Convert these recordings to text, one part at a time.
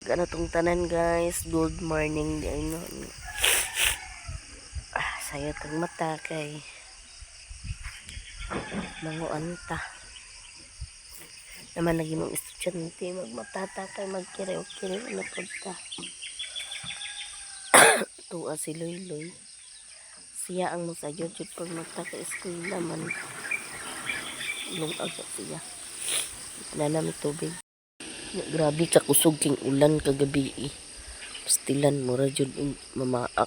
Ano tong tanan, guys? Good morning di ay no. Ah, sayo tong mata kay manguan ta. Naman lagi mong estudyante magmatata kay magkiriw-kiriw na pud ta. Tuwa si Loyloy. Siya ang mosayo jud pag mata kay eskwela man. Lungag siya. Nanami tubig. Grabe ka kusog king ulan kagabi eh. Pastilan mo ra jud og mamaak.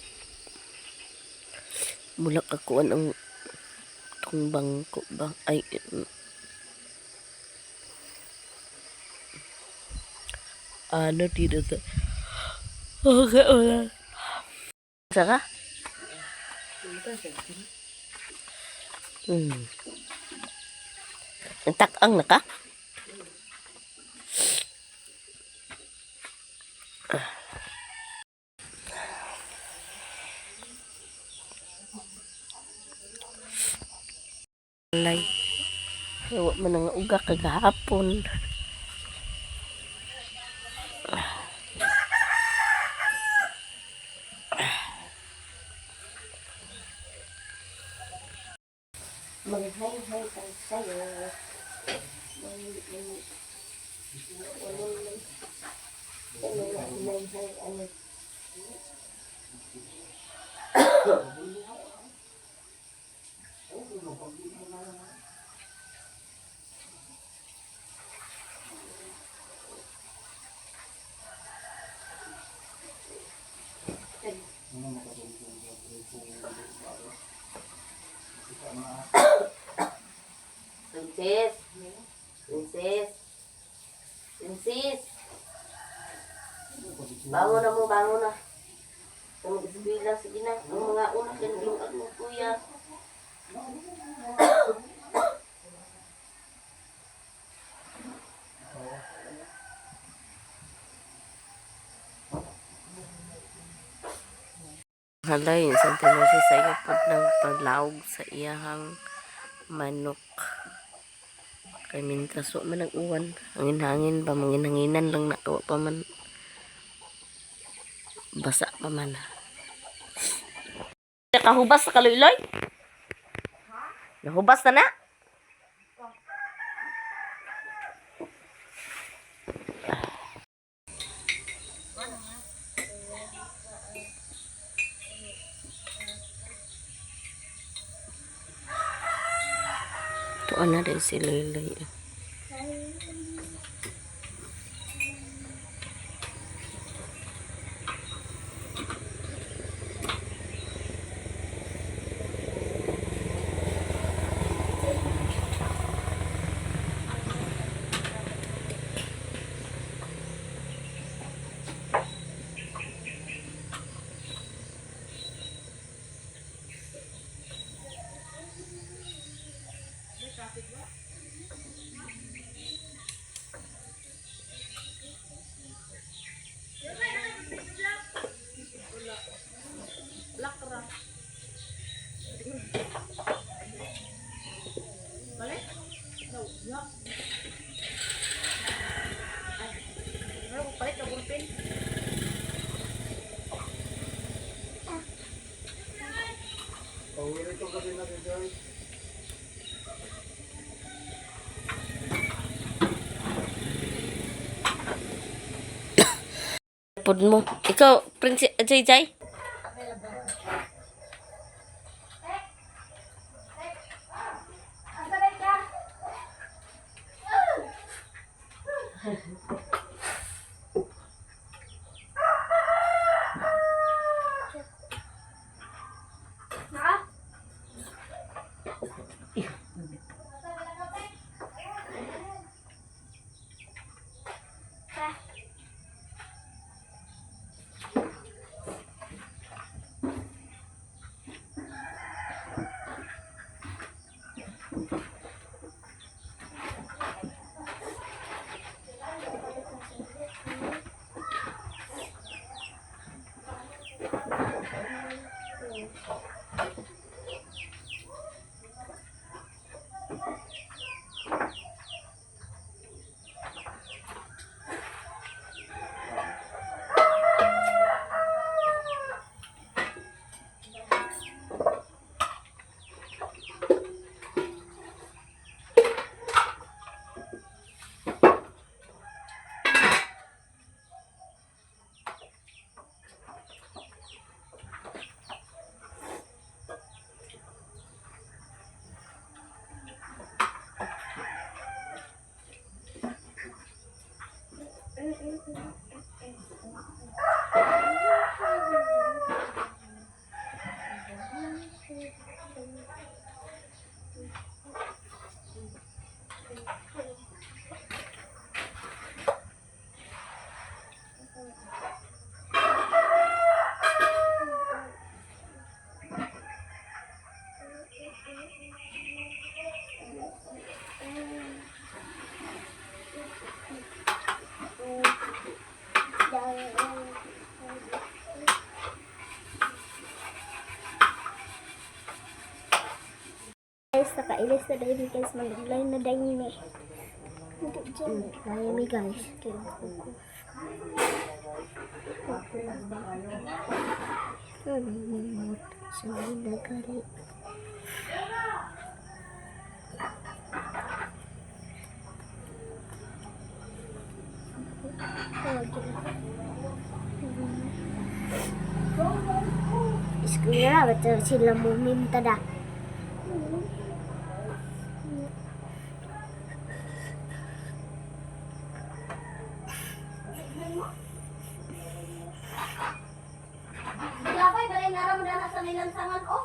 Mula ka kuan ang tong bangko ba ay ano dito sa. Okay, ulan. Saka? Ang na ka? Alay. Wa man ang uga kagahapon. Mag-hi-hi tayo sa'yo. May, may, ano, ano, ano, ano, Princess! Princess! Princess! Bangon na mo, bangon na. Sa mag-eskwela, sige na. Ang mga una, kanilungag mo, kuya. Halay, sa siya sa iyo pud ng palawg sa iyahang manok. Kay mintras wa man nag-uwan, hangin-hangin pa, mangin-hanginan lang na wa pa man basa pa man. Nakahubas sa kaluy-loy? Nahubas na na? Tuan na din si Loy-Loy. Pod mo. Ikaw, Prince Jay Jay. Guys, nakailis na dahil guys, mag-online na dahil ni. Hindi dyan. Kaya mi guys. Kaya ko. Eskwela, ba't sila muminta da? Gapay balay naram na sa nilansangan oh.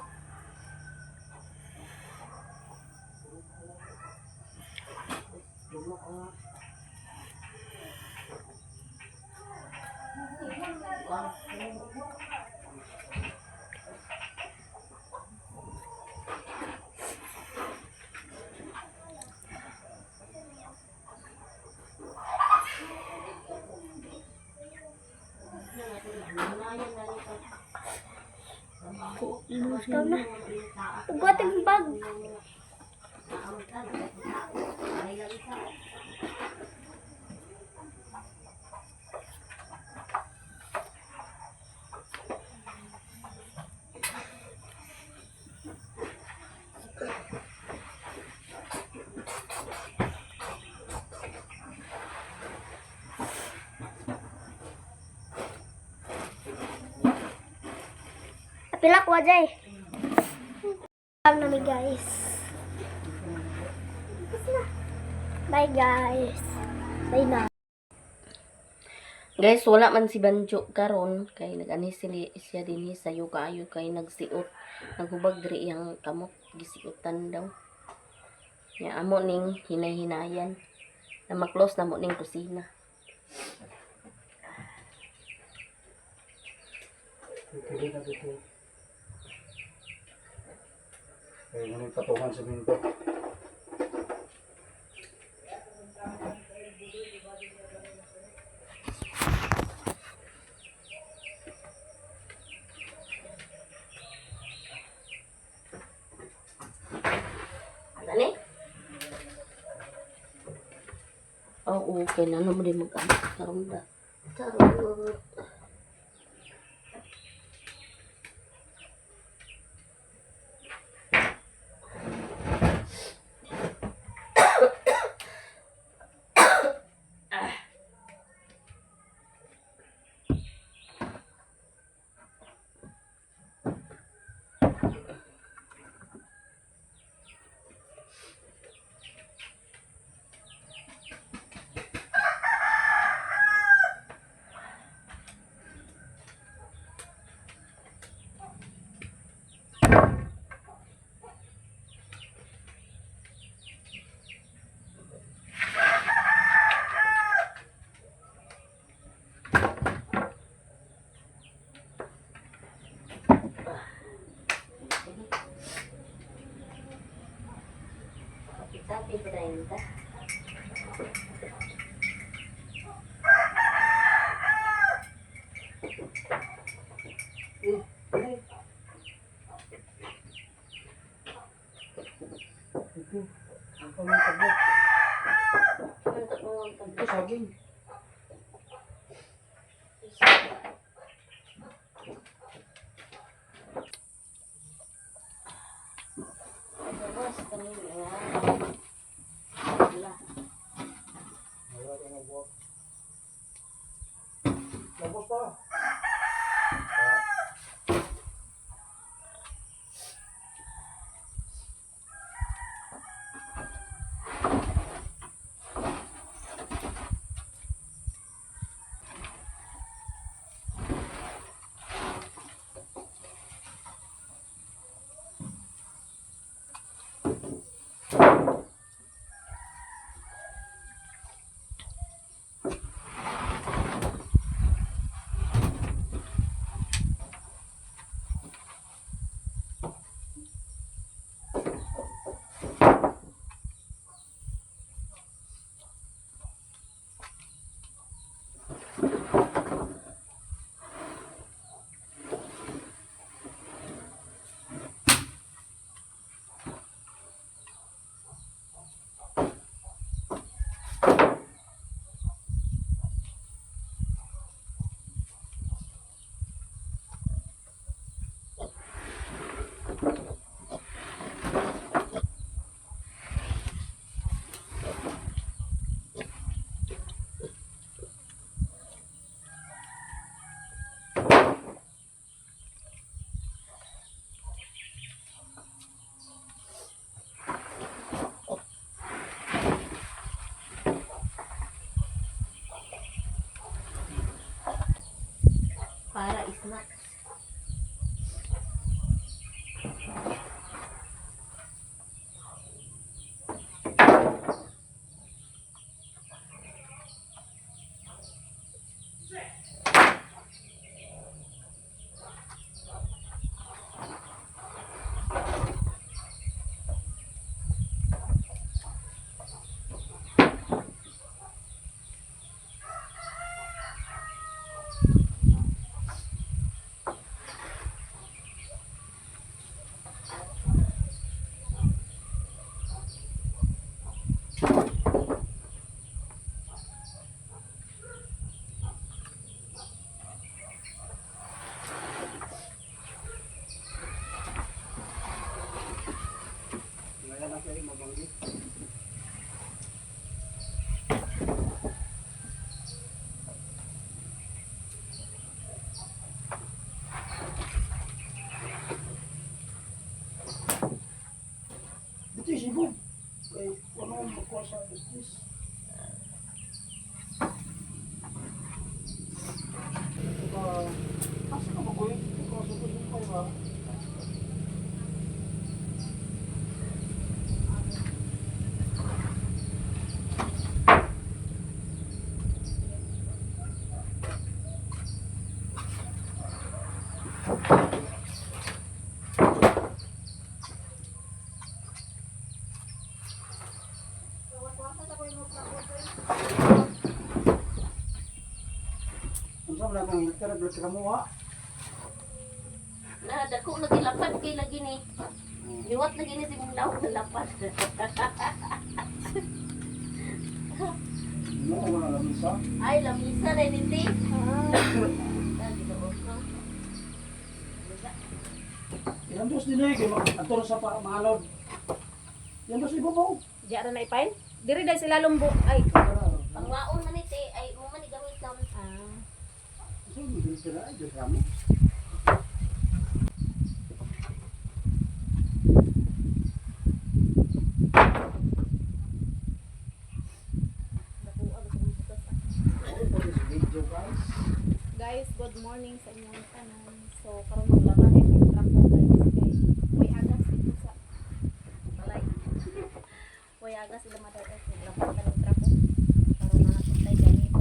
Ikaw na. Ugot ang bag. Apila ko ajay. Ang nami guys. Tapos na. Bye guys. Bye na. Guys, wala man si Banjo karon kay nag-ani siya dinhi sa kaayo kay nagsiot. Naghubag diri iyang kamot gisiutan daw. Nya amo ning hinay-hinayan. Na maklos na mo ning kusina. Pwede na dito. Eh, ngunit patungan sa minto. Ano ni? Oo, okay na naman din mag-anak karon da. Charot. Kapit-kapit 30. Ito. Ang pamintag mo. Ito, saging. Wala ka na buwak. Labos pa. Ah. Para snacks. Ngayon na kayo mabanggit. Dito yung sibog. Kay ano ang magkuha sa business. Ito ka, asa ka ba kuya? Ito ka, suko-suko ba? Unsa man akong hilter, blood ka mo ha? Na dako lagi lapad kay lagi ni. Liwat lagi ni si mong lawag na lapad. Mo wala lamisa. Ay, lamisa na ni ti. Ah, Ginoo ko. Ilang dos din eh, kay ato sa pa maalod. Ilang dos ibo. Diya ra na ipain. Diri dai sila lumbo. Ay. Pangwaon na ni ti ay mo man ni gamiton. Ah. So, hilter ay dos kamo. Video guys. Guys, good morning sa inyong tanan. So karon maglaban ay kong trapo guys kay way agas dito sa balay. Way agas sila maday ay maglaban ka ng trapo. Para na tayo ganito.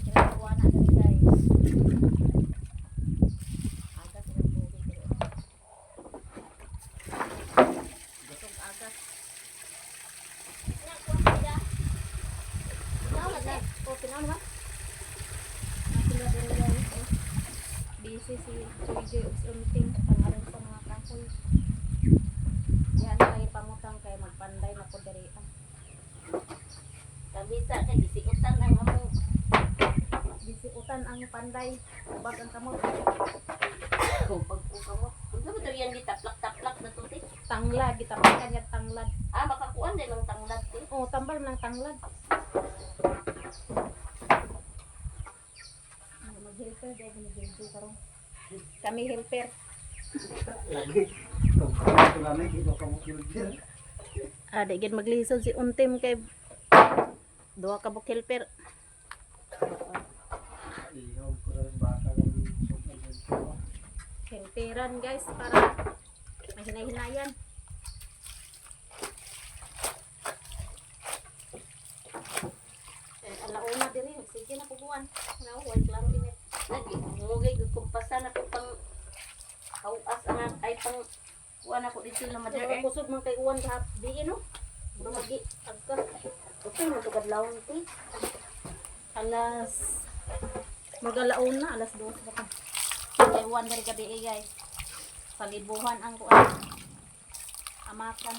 Ginagawa na dali guys. Agas ilang bugin pero. Busog agas. Na kuha sila. Ikaw na te. O, tinaw naman. Sila diri guys. Oh. Busy si Joy Joy ug si Unting pangaron sa mga kahoy. Diyan na pamutang kay magpanday na ko diri. Ah. Lamisa kay gisiutan ang among Bisiutan ang panday, ubag ang kamot. pag mo. Unsa ba daw yang gitaplak-taplak na to ti? Tanglad, gitapakan niya tanglad. Ah, makakuan din ang tanglad ti. Oh, tambal man ang tanglad. Ano, mag-helper, dahil mag-helper karon. Kami helper. Lagi. Ito na ito ka mo hilter. Ah, di gid maglisod si Untim kay duha ka buk helper. Ihaw ko na baka kami sobrang hilter. Helperan guys para mahinay-hinayan. Eh, alauna diri, sige na puguan. Now, way klaro init. Lagi mugay gud kumpasan ako pang hawas ang ay pang kuan ako dito na mother Mother, earth. kusog man kay uwan kahap di no. Lumagi agka. Okay mo tugad lawon ti. Alas magalauna, alas 2 ba ka. Kay uwan diri gabi eh, guys. Palibuhan ang kuan. Amakan.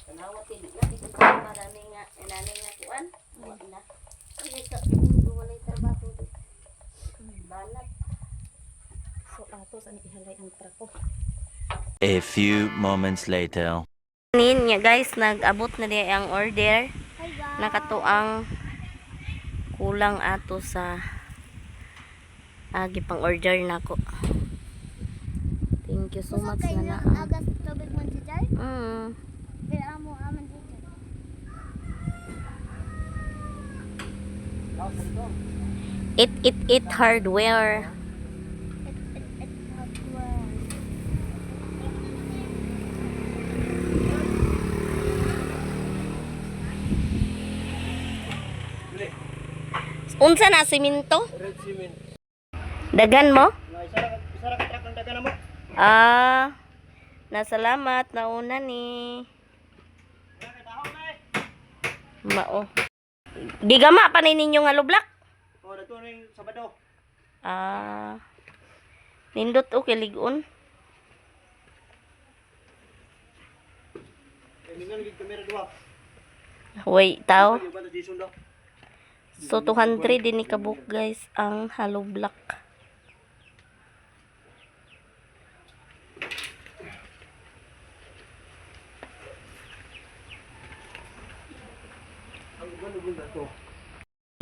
Tanawa ti na ti marami nga inani nga kuan. Wa na. Ay sa mundo walay trabaho di. Banat. So ato sa ni ihalay ang trapo. A few moments later. Nin nga guys, nag-abot na di ang order. Hi guys. Nakatuang kulang ato sa gipang order nako. Thank you so Busog much kayo na ng naa. agas tubig man si Jai? Pero amo aman si Jai. It it it hardware. Unsa na simento? Red cement. Dagan mo? Na isa ra ka truck ang dagan mo. Ah, nasalamat nauna ni. Mao. Gigama pa ni ninyo nga lublak? Oh, dato ning Sabado. Ah. Nindot o kiligon. Kay mingan gid kamera duha. Wait, tao. Yung ba Jason daw. So 200 din ni kabuk guys ang hollow block.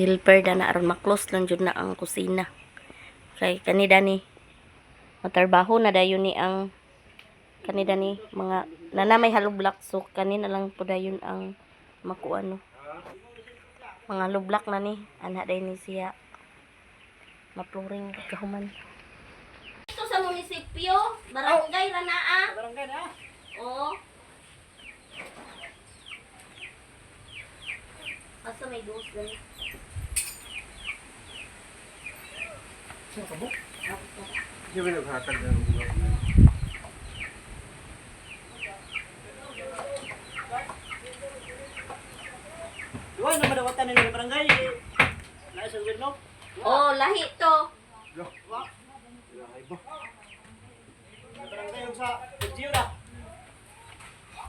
Helper da na aron maklos lang jud na ang kusina. Kay kani dani matarbaho na dayon ni ang kani dani mga nana may hollow block, so kani na lang po dayon ang makuano. Mga lublak na ni ana day ni siya mapluring kahuman ito sa munisipyo barangay Ranaa. Barangay na. Oo, asa may dos gani. Di ba naghatag ng buga? Duwa na madawatan ni barangay. Lahi sa gobyerno. Oh, lahi to. Duwa. Lahi ba? Barangay yung sa LGU na.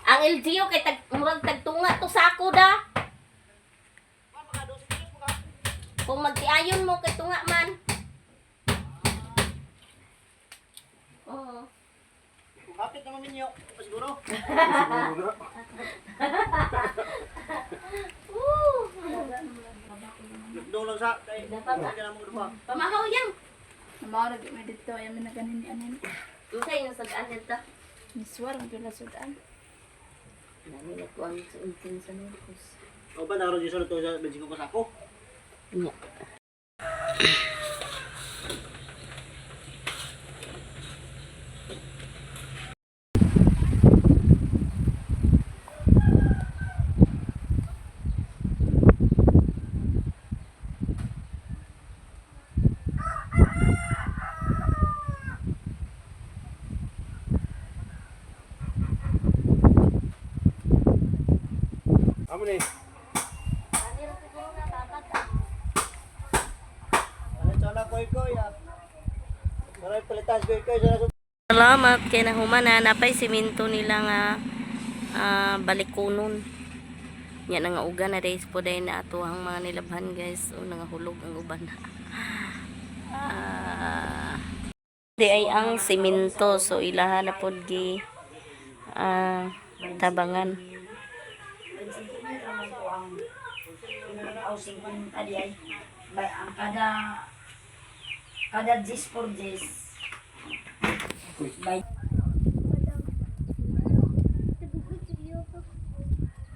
Ang LGU kay tag murag tagtunga to sako da. Kung magtiayon mo kay tunga man. Oo. Kung kapit naman ninyo, pa siguro. Woo! Lugdong lang sa kay Dapat kay ka namang duha. Pamahaw yang. Namara di may dito ay may naganin ni anin. Unsa yung sag-an nito? Miswar ang pila sudan. Nani na ko ang untin sa nukos. O ba naroon Jason to sa bensin ko sako. Nya. Amo ni. Ano tsala koy koy ah. Maray palitan koy koy sa Salamat kay nahumana napay simento nila nga balikunon. Nya na nga uga na days po dahil na ato ang mga nilabhan guys o nangahulog ang uban. Ah. Di ay ang simento so ilaha na pod gi tabangan. Aw, 50 di ay. Bay, ang kada kada 10 por 10. Bay,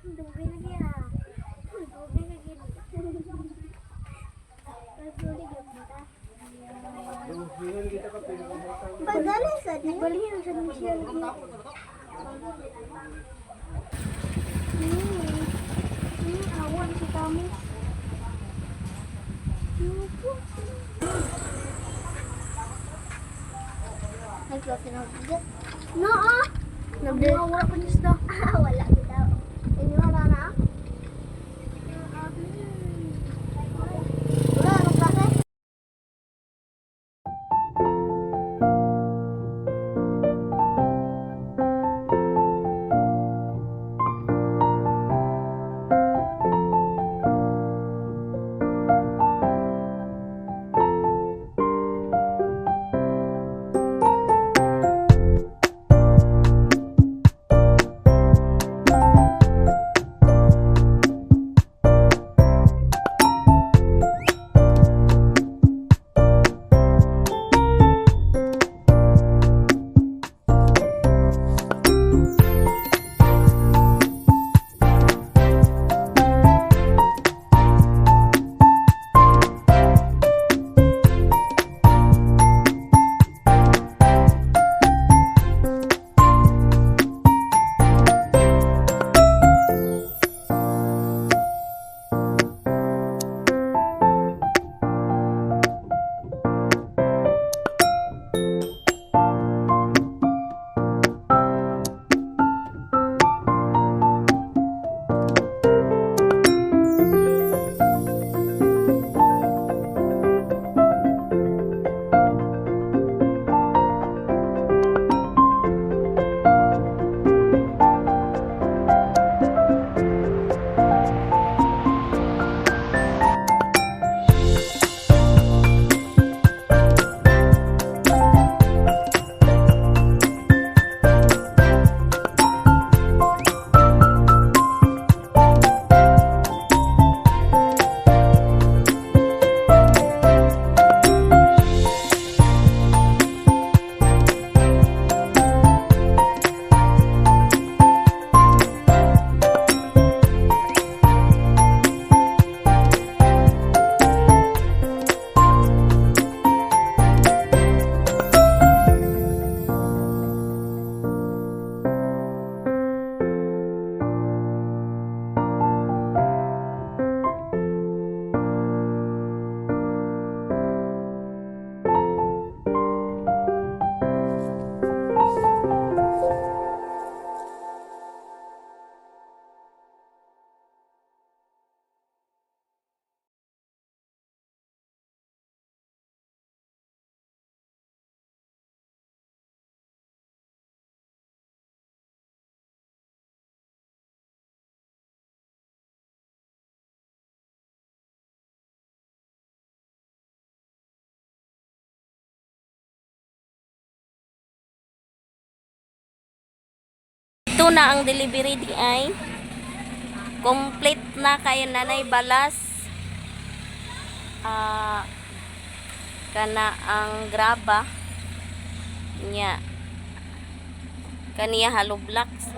Dugay na niya. Dugay na gid. Pagdala sa Nagbalihin sa siya lagi. Awan si kami. No, ah. Wala pa niya. Wala bitaw. Ini wala na. Wala anong klase? Ito na ang delivery di ay. Complete na kay Nanay Balas. Ah, kana ang graba niya. Kaniya hollow blocks.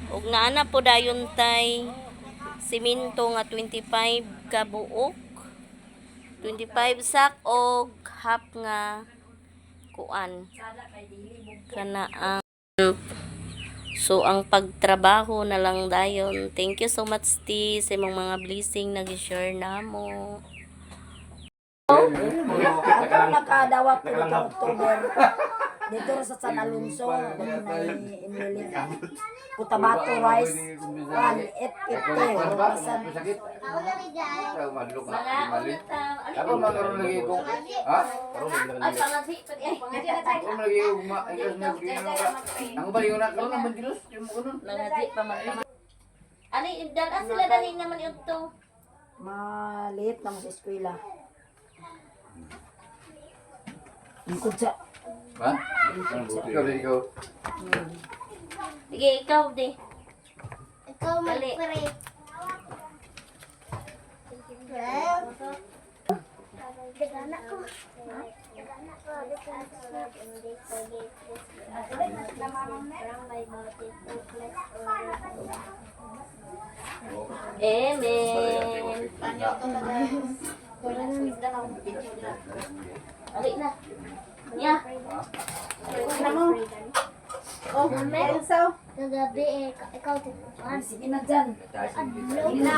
Ug naa na po dayon tay simento nga 25 ka buok. 25 sak og half nga kuan. Kana ang. So, ang pagtrabaho na lang dayon. Thank you so much, T, sa imong mga blessing na gi-share namo. Ako nakadawat ko dito October. Dito sa San Alonso, inilin. Cotabato rice, 1,850. Bisan Ako makaroon lagi ko. Ha? Ay, pangadhi pa di ay. Ako lagi ko ma Ang bali ko na karon naman kilos yung mo kuno. Nangadhi pa man. Ani dala sila dali naman yun to. Maliit na mo sa eskwela. Lingkod sa Ha? Ikaw rin, ikaw. Sige, ikaw di. Ikaw Dali. mag-pray. Dagana ko. Dagana ko. Amen. Ali na. Ya. Oh, Kagabi eh, ikaw Ah, sige na dyan. Adlaw na.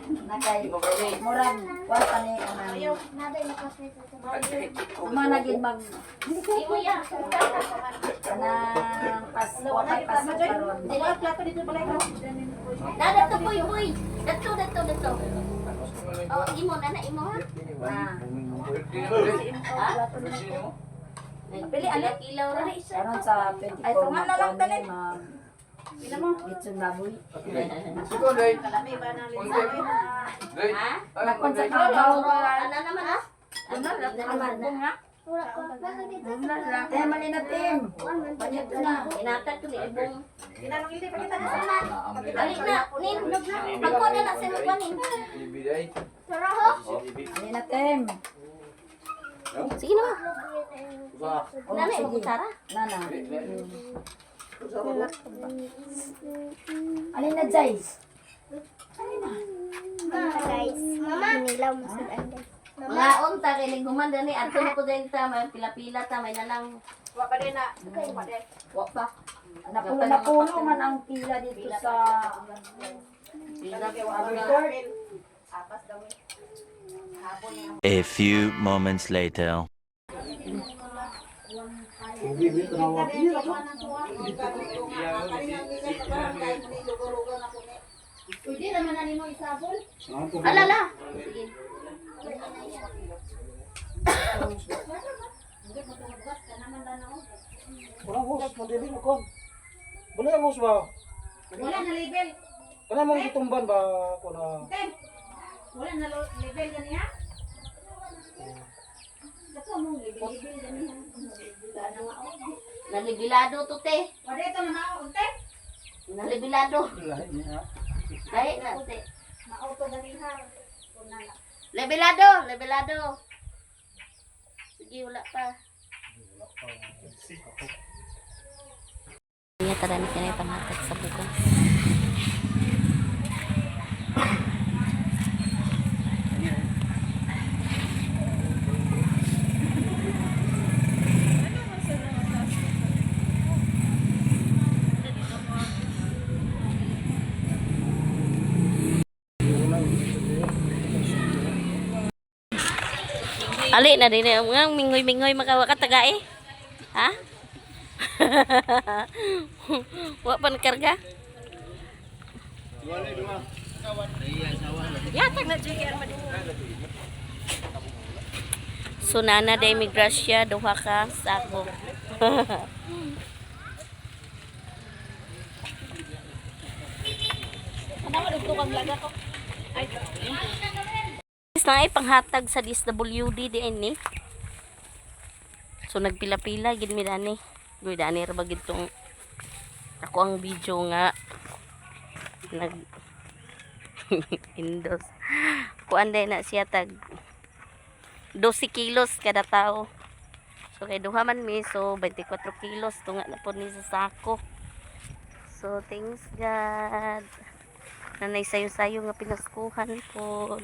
Nakay murag wa pa ni anang managin mag Imo ya. kanang pas wa kay pas karon. Na dato boy boy. Dato dato dato. Oh, imo na na imo ha. Ah, Pili anak ilaw ra. karon sa 24 ay tungan na lang tanin. Litson baboy. Ikaw day. Unti. Day. Ha? Nakon sa kabaw. Ana naman ah. Ana naman na. Tem mali na tem. Panyat na. Inata to ni ibong. Ali na, nin. Pagko na na sa mga nin. TV day. Mali na tem. Sige na ba. Oh, Nana sige. imong kutsara. Nana. Alin na Jai? Guys, mama. Hinilaw mo sa guys. Mga unta kay linghuman dani adto na ko din ta may pila-pila ta may nalang. Wa pa din na. Wa pa. Napuno napuno man ang pila dito sa Pila Court. A few moments later. Pwede naman na nimo isabol. Alala. Sige. Walang host, mandili mo kon. Wala ang host ba? Wala na label. Kana mong gitumban ba ko na. Tem. Wala na label ganiya. Dato mong label label ganiya. Nalibilado to te. Wala ito na mao te. Nalibilado. Lahi na te. Mauto ganiha. Lebilado, lebilado. Sige, wala pa. Iya, tara ni kanay pangatag sa bugas. Ali na din ang mingoy-mingoy makawa ka taga eh. Ha? Wa pa nakarga? So nana day mi grasya duha ka sako. Is na ay panghatag sa DSWD di ni. So nagpila-pila gid mi dani. Guy dani ra ba gid tong ako ang video nga nag indos. Kuan day na siya tag 12 kilos kada tao. So kay duha man mi, so 24 kilos tunga na po ni sa sako. So thanks God. Nanay sayo-sayo nga pinaskuhan po.